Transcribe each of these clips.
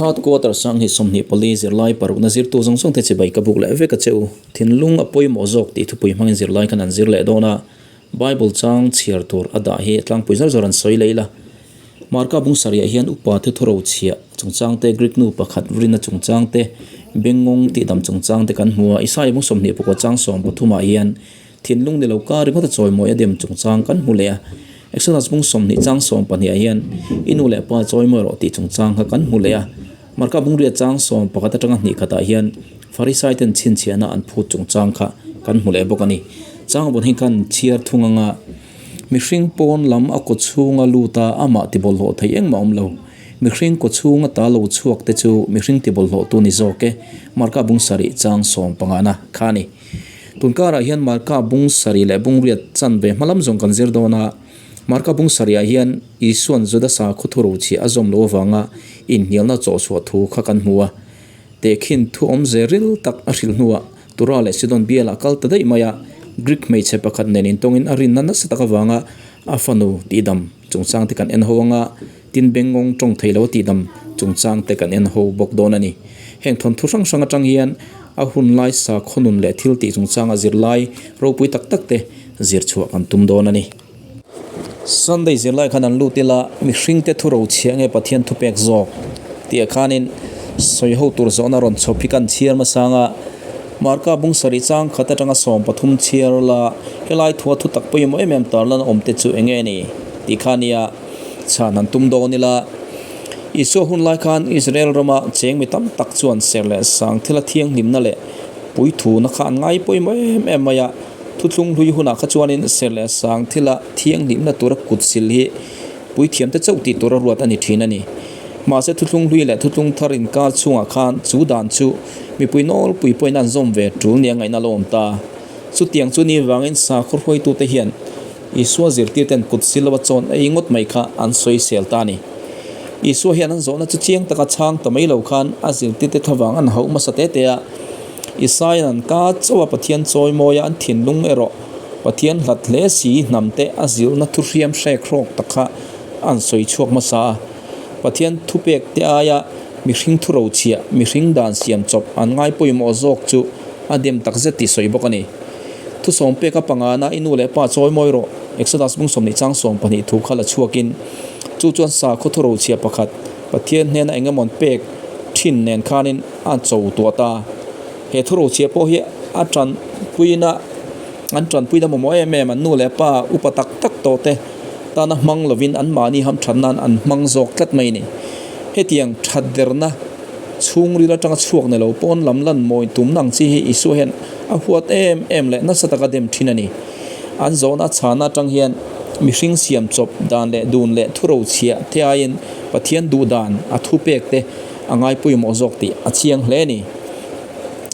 Third quarter 2024 zirlai parukna zirtu zawng zawng te chibai ka buk leh vek a che u. Thinlung a pawimawh zawk tih thupui hmangin zirlai khan an zir leh dawn a, Bible chang chhiar tur a dah hi tlangpui zawr zawr an sawi leh ila. Marka bung sarih ah hian upa te thuro chhiah chungchang te, Greek nu pakhat rinna chungchang te, bengngawng tihdam chungchang te kan hmu a, Isaia bung 29 chang 13 ah hian Thinlung ni lo kar ringawt a chawimawi a dem chungchang kan hmu leh a, Exodus bung 20 chang 12 ah hian i nu leh pa chawimawi rawh tih chungchang kha kan hmu leh a, Marka bung riat chang 11 atanga hnih khatah hian Farisai ten chhinchhiahna an phut chungchang kha kan hmu leh bawk a ni. Chang vawn hi khan chhiar thung anga mihring pawn lam a kaw chhunga lut a amah tibawlhhlawh thei engmah awm lo. Mihring kaw chhunga ta lo chhuak te chu mihring tibawlhhlawhtu ni zawk e, Marka bung sarih chang 15 na kha a ni. Tun karah hian Marka bung sarih leh bung riat chanve hma lam zawng kan zir dawn a, Marka bung sarihah hian Isua'n Juda sakhaw thurochhiah a zawm loh avanga inhnialna chawhchhuah thu kha kan hmu a. Tehkhin thu awmze ril tak a hrilh hnuah Tura leh Sidon bialah kal ta daih mai a, Greek hmeichhe pakhat nen intawngin a rinna nasa tak avanga a fanu tihdam chungchang te kan en ho anga tin bengngawng tawng thei lo a tihdam chungchang te kan en ho bawk dawn a ni. Heng thawnthu hrang hrang atang hian a hun lai sakhaw nun leh thil tih chungchanga zirlai ropui tak tak te zir chhuah kan tum dawn a ni. Sunday zirlai khan an lut ila mihring te thu rochhiah nge Pathian thupek zawk tih ah khanin sawi ho tur zawhna rawn chhawp hi kan chhiar hmasang a, Marka bung sarih chang khat atanga 13 chhiar la helai thua thu tak pawimawh em em tarlan awm te chu eng nge ni tih kha nia chhan han tum dawn ila. Isua hun lai khan Israel rama cheng mi tam tak chuan ser leh sang thila thianghlimna leh puithuna kha an ngai pawimawh em em mai a. Thuthlung hlui hunah kha chuanin ser leh sang thila thianghlimna tura kut sil hi puithiamte chauh tih tura ruat a ni thin a ni. Mahse thuthlung hlui leh thuthlung thar inkar chhungah khan chu dan chu mipui nawlpui pawhin an zawm ve tul nia ngaihna a lo awm ta. Chutiang chu ni vangin sakhaw hruaitute hian Isua zirtirten kut si lova chawn ei ngawt mai kha an sawisel ta a ni. Isua hian an zawhna chu chiang taka chhang ta mai lo khan a zirtirte thlavang an hauh hmasa te te a. Isaian an ka chauh a Pathian chawimawi a an thinlung erawh Pathian hlat hle si hnamte a zilhna thuhriam hrek hrawk tak kha an sawi chhuak hmasa a. Pathian thupek te aia mihring thurochhiah, mihring dan siam chawp an ngai pawimawh zawk chu a dem takzet tih sawi bawk a ni. Thusawm pek a pangana i nu leh pa chawi mawi rawh, Exodus bung 20 chang 12 thu kha la chhuakin, chu chuan sakhaw thurochhiah pakhat Pathian hnena eng emawn pek thin nen khanin a cho tuah ta. He thurochhiah pawh hi a tanpuina an tanpuina mamawh em em an nu leh pa upa tak tak tawh te tana hmang lovin anmahni hamthat nan an hmang zawk tlat mai a ni. Hetiang thatderna chhungril atanga chhuak ni lo pawn lam lan mawi tumna ang chi hi Isua hian a huat em em leh nasa taka dem thin a ni. An zawhna chhana atang hian mihring siam chawp dan leh dun leh thuro chhiah te aiin Pathian duh dan a thupek te a ngai pawimawh zawk tih a chiang hle a ni.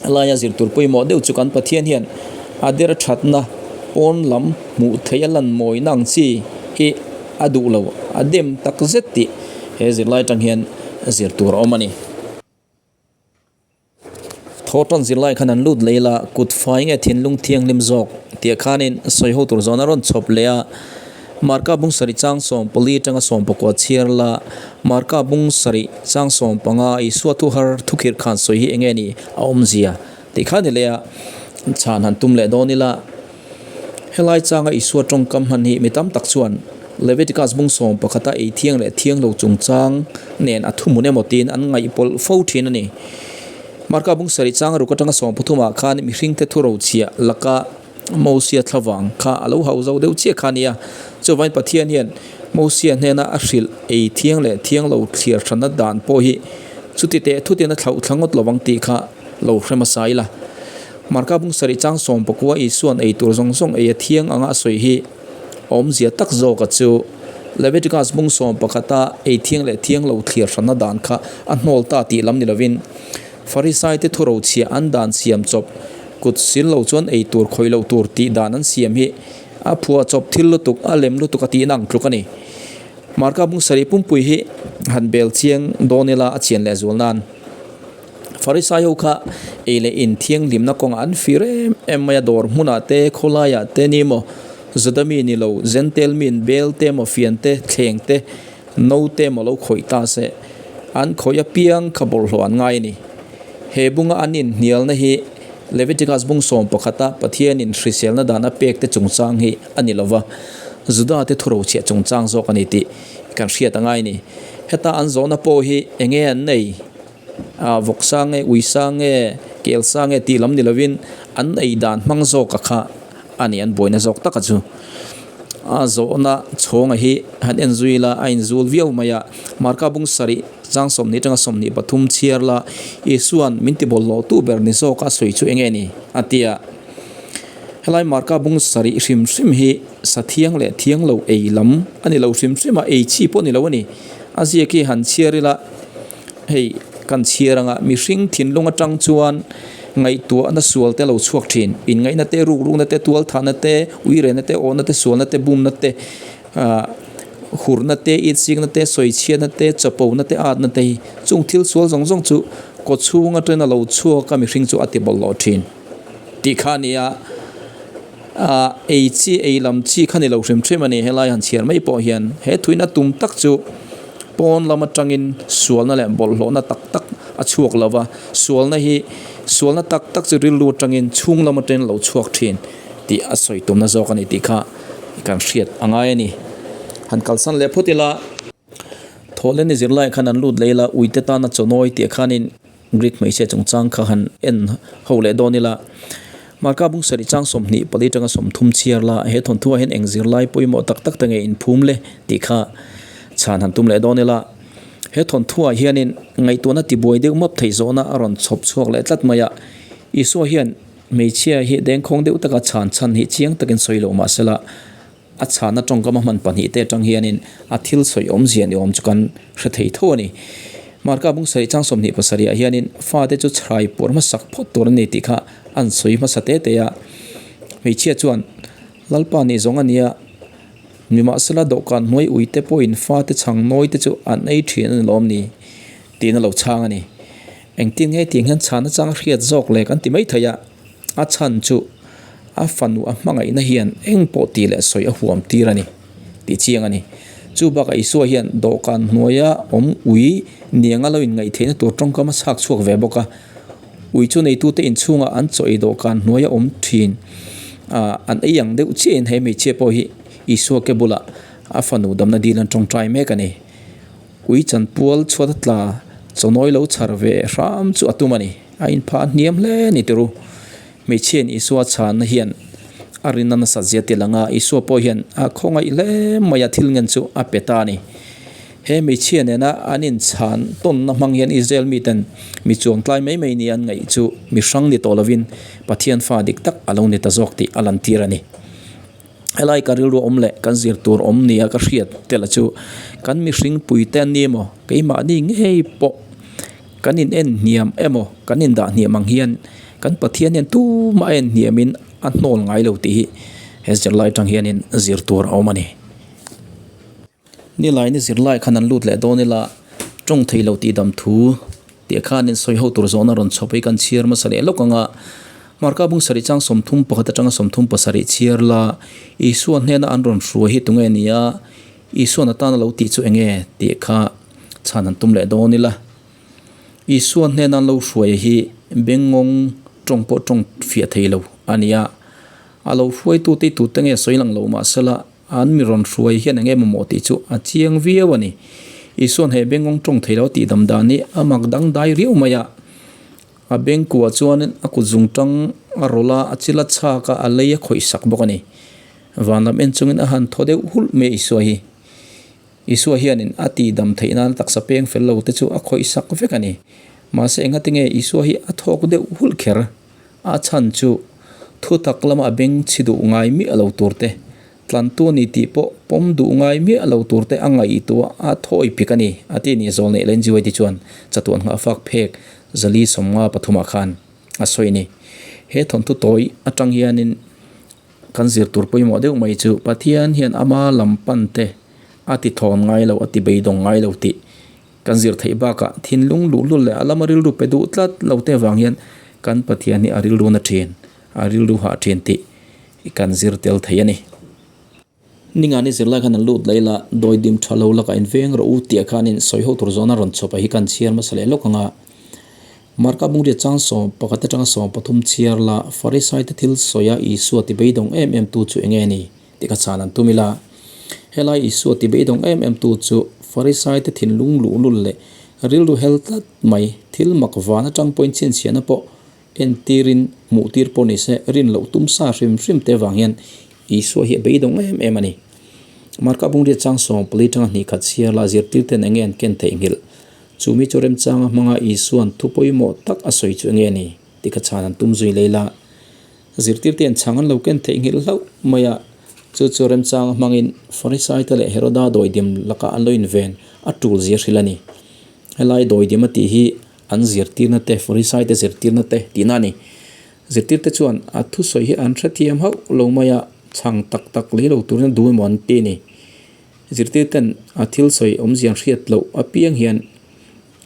Laia zir tur pawimawh deuh chu kan Pathian hian a der thatna pawn lam hmuh theih a lan mawina ang chi hi a duh lo a dem tak zet tih he zirlai atang hian zir tur a awm a ni. Thaw tan zirlai khan an lut leh ila kut fai nge thinlung thianghlim zawk tih khanin sawi ho tur zawn a rawn chhawp leh a. Marka bung sarih chang 14 atanga 19 chhiar la Marka bung sarih chang 15 Isua thu har thukhirh khan sawi hi enge ni a awmzia tih kha ni leh a chhan han tum leh dawn ila. Helai changa Isua tawngkam hman hi mi tam tak chuan Leviticus bung 11 a ei thiang leh thiang lo chungchang nen a thuhmun emaw tiin an ngaihpawlh fo thin a ni. Marka bung sarih changa ruk atanga 13 ah khan mihringte thurochhiah laka Mosia thlavang kha a lo hau zo deuh chiah kha a ni a. Chuvangin Pathian hian Mosia hnena a hrilh ei thiang leh thiang lo thliar hranna dan pawh hi chuti teh thutian a thlauh thla ngawt lovang tih kha lo hre hmasa ila. Marka bung sarih chang 19 Isua'n ei tur zawng zawng ei a thiang anga a sawi hi awmzia tak zawk a chu. Leviticus bung 11 a ei thiang leh thiang lo thliar hranna dan kha a hnawl ta tih lam ni lovin Farisaite thurochhiah an dan siam chawp kut sil lo chuan ei tur khawih loh tur tih dan an siam hi a phuah chawp thil lutuk a lem lutuk a tihna ang tluk a ni. Marka bung sarih pumpui hi han bel chiang dawn ila a chian lehzual nan. Farisai ho kha ei leh in thianghlimna kawngah an fir em em mai a, dawr hmunah te, khawlaiah te ni maw, Juda mi ni lo, Jentail miin bel te maw, fian te, thleng te, no te maw lo khawih ta se. An khawih apiang kha bawlhhlawh an ngai a ni. He bunga an inhnialna hi Leviticus bung sawm pakhata Pathianin hriselna dan a pekte chungchang hi a ni lova, Judate thurochhiah chungchang zawk a ni tih kan hriat a ngai a ni. Heta an zawhna pawh hi enge an nei? A vawksa nge, uisa nge, kelsa nge tih lam ni lovin an ei dan hmang zawka kha a ni an buaina zawk taka chu. A zawhna chhawnga hi han en zui ila a inzul viau mai a, Marka bung sarih chang 20 atanga 23 chhiar la, Isua'n min ti bawlhhlawh tu ber ni zawka a sawi chu enge ni? a ti a. Helai Marka bung sarih hrim hrim hi sa thiang leh thiang lo ei lam a ni lo hrim hrim a, ei chi pawh ni lo a ni. A ziak hi han chhiar ila. Hei kan chhiar anga mihring thinlung atang chuan ngaihtuahna sual te lo chhuak thin. Inngaihna te, rukrukna te, tualthahna te, uirehna te, awhna te, sualna te, bumna te, ah hurna te, itsikna te, sawichhiatna te, chapona te, atna te hi chung thil sual zawng zawng chu kawchhung atangin a lo chhuak a mihring chu a ti bawlhhlawh thin tih kha a ni a. Ah ei chi ei lam chi kha ni lo hrim hrim a ni helai han chhiar mai pawh hian he thuina tum tak chu pawn lam atangin sualna leh bawlhhlawhna tak tak a chhuak lo va sualna hi sualna tak tak chu rilru atangin chhung lam atangin a lo chhuak thin tih a sawi tumna zawk a ni tih kha kan hriat a ngai a ni han kalsan leh phawt ila. Thawhlen i zirlaiah khan an lut leh ila uite tana chawnawi tih khanin Greek hmeichhia chungchang kha han en ho leh dawn ila. Marka bung sarih chang 24 atanga 30 chhiar la he thawnthuah hian eng zirlai pawimawh tak tak te nge inphum le tih kha chhan han tum leh dawn ila. He thawnthuah hianin ngaihtuahna tibuai deuh map theih zawhna a rawn chhawp chhuak leh tlat mai a. Isua hian hmeichhia hi dengkhawng deuh taka chhan chhan hi chiang takin sawi loh mahsela A chhana tawngkam a hman pahnih te atang hianin a thil sawi awmzia ni awm chu kan hre thei tho a ni. Marka bung sarih chang 27 ah hianin fate chu chhrai puar hmasak phawt tur a ni tih kha an sawi hmasa te te a. Hmeichhia chuan, Lalpa nih zawng a nia, nimahsela dawhkan hnuai ui te pawhin fate chhang nawi te chu an ei thin a ni lawm ni? tiin a lo chhang a ni. Engtin nge tiang hian chhana chang hriat zawk le kan ti mai thei a. A chhan chu a fanu a hmangaihna hian eng pawh tih leh sawi a huam tir a ni tih chiang a ni. Chu bakah Isua hian dawhkan hnuaia awm ui nianga lo inngaihtheihna tur tawngkam a chhak chhuak ve bawk a. Ui chu neitute inchhungah an chaw ei dawhkan hnuaia awm thin a, an ei ang deuh chiahin he hmeichhia pawh hi Isua ke bulah a fanu damna dil an tawngtai mek a ni. Ui chanpual chhuat a tla chawnawi lo chhar ve hram chu a tum a ni. A inphah hniam hle a ni tiru. Hmeichhiain Isua chhanna hian a rinna nasat zia ti lang a, Isua pawh hian a khawngaih hle mai a thil ngen chu a pe ta a ni. He hmeichhia nena an inchhan tawnna hmang hian Israel miten mi chuangtlai mai mai ni an ngaih chu mi hrang ni tawh lovin Pathian fa dik tak a lo ni ta zawk tih a lantir a ni. Helai ka rilru awm leh kan zir tur awm nia ka hriat tel chu kan mihring puite an ni emaw keimahni ngei pawh kan in en hniam emaw kan in dah hniam ang hian kan Pathian hian tumah a en hniamin a hnawl ngai lo tih hi he zirlai atang hianin zir tur a awm a ni. Nilaini zirlai khan an lut leh dawn ila tawng thei lo tih dam thu tih khanin sawi ho tur zawhna rawn chhawp hi kan chhiar hmasa leh lawk ang a. Marka bung sarih chang 31 atanga 37 chhiar la Isua hnena an rawn hruai hi tunge ni a, Isuan atana lo tih chu enge tih kha chhan an tum leh dawn ila. Isua hnena an lo hruai hi bengngawng tawng pawh tawng fiah thei lo a ni a, a lo hruaitute tute nge sawi lang lo mahsela An mi rawn hruai hian eng emaw tih chu a chiang viau a ni. Isua'n he bengawng tawng thei lo tih dam dan hi a mak dangdai riau mai a. A bengkuah chuanin a kut zung tang a rawlh a, a chil a chhak a, a lei a khawih sak bawk a ni. Van lam en chungin a han thaw deuh hulh mai a Isua hi. Isua hianin a tih dam theih nan taksa peng fel lo te chu a khawih sak vek a ni. Mahse engati nge Isua hi a thawk deuh hulh kher? A chhan chu thutak lama a beng chhi duh ngai miah lo tur te, tlantu a ni tih pawh pawm duh ngai miah lo tur te a ngaihtuah a thawi pik a ni, a ti ni Zawlneih Len Jiwai chuan chatuan nghahfak phek zali 53 ah khan a sawi a ni. He thawnthu tawi atang hianin kan zir tur pawimawh deuh mai chu Pathian hian ama lam pan te a ti thawn ngai lo, a ti beidawng ngai lo tih Kan zir theih bakah thinlung luhlul leh a lama rilru pe duh tlat lo te avang hian kan Pathian hi a rilru na thin, a rilru hah thin tih kan zir tel thei a ni. Ningani zirlai khan an lut leh ila, dawidim tha lo lakah in veng rawh u tih ah khanin sawi ho tur zawna rawn chhuah pah hi kan chhiar hmasa leh lawk ang a. Marka Bungriat chang 11 atanga 13 chhiar la, Farisai te thil sawia Isua ti beidawng em em tu chu enge ni tih kha chhan an tum ila. Helai Isua ti beidawng em em tu chu Farisai te thinlung luhlul leh rilru hel tlat mai, thil mak van atang pawhin chhinchhiahna pawh Entirin hmuhtir pawh ni se, rin loh tum sa hrim hrim te avang hian Isua hi a beidawng em em a ni. Marka Bungriat chang 14 tanga hnih khat chhiar la zirtir ten enge an ken theihnghilh? Chu mi chu remchanga hmanga Isua'n thu pawimawh tak a sawi chu enge a ni tih kha chhan an tum zui lei la. Zirtir te an chhang an lo ken theihnghilh hlauh mai a, chu chu remchanga hmangin Farisai te leh Heroda dawidim lakah an lo inven a tul zia hrilh a ni. Helai dawidim a tih hi An zirtirna te, Farisai te zirtirna te tihna a ni. Zirtirte chuan a thusawi hi an hrethiam hauh lo mai a, chhang tak tak lei lo turin a duh emaw an ti a ni. Zirtirten a thil sawi awmzia an hriat loh apiang hian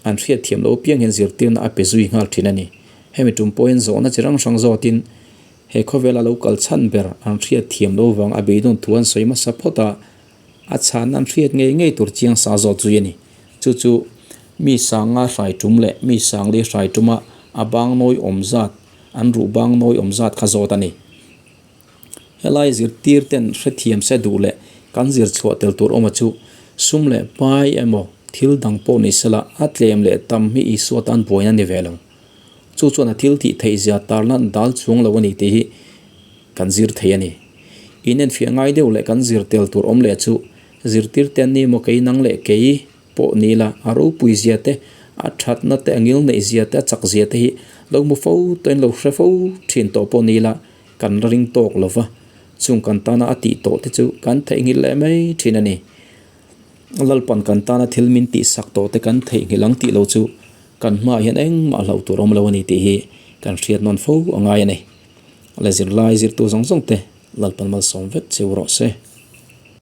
an hriatthiam loh apiang hian zirtirna a pe zui nghal thin a ni. Hemi tum pawhin zawhna chi hrang hrang zawtin he khawvela lo kal chhan ber an hriatthiam loh vang a beidawn thu an sawi hmasa phawt a, A chhan an hriat ngei ngei tur chiang sa zawt zui a ni. Chu chu mi sanga hrai tum leh mi sangli hrai tuma a bang nawi awm zat, an ruh bang nawi awm zat kha zawt a ni. Helai zirtir ten hrethiam se duh leh kan zir chhuah tel tur awma chu sum leh pai emaw thil dang pawh ni sela a tlem leh tam hi Isua tan buaina ni ve lo. Chu chuan a thil tih theih zia tarlan dal chuang lo a ni tih hi kan zir thei a ni. Inenfiah ngai deuh leh kan zir tel tur awm leh chu zirtir te an ni maw kei nang leh kei pawh ni la, a ropui zia te, a thatna te, a ngil neih zia te, a chak zia te hi lo hmu fo tawhin lo hre fo thin tawh pawh ni la, kan la ring tawk lo va, chung kan tana a tih tawh te chu kan theihnghilh leh mai thin a ni. Lalpan kan tana thil min tihsak tawh te kan theihnghilh ang tih lo chu kan hmaah hian engmah hlauh tur awm lo a ni tih hi kan hriat nawn fo a ngai a ni. Le zirlai zirtu zawng zawng te Lalpan malsawm vek cheu rawh se.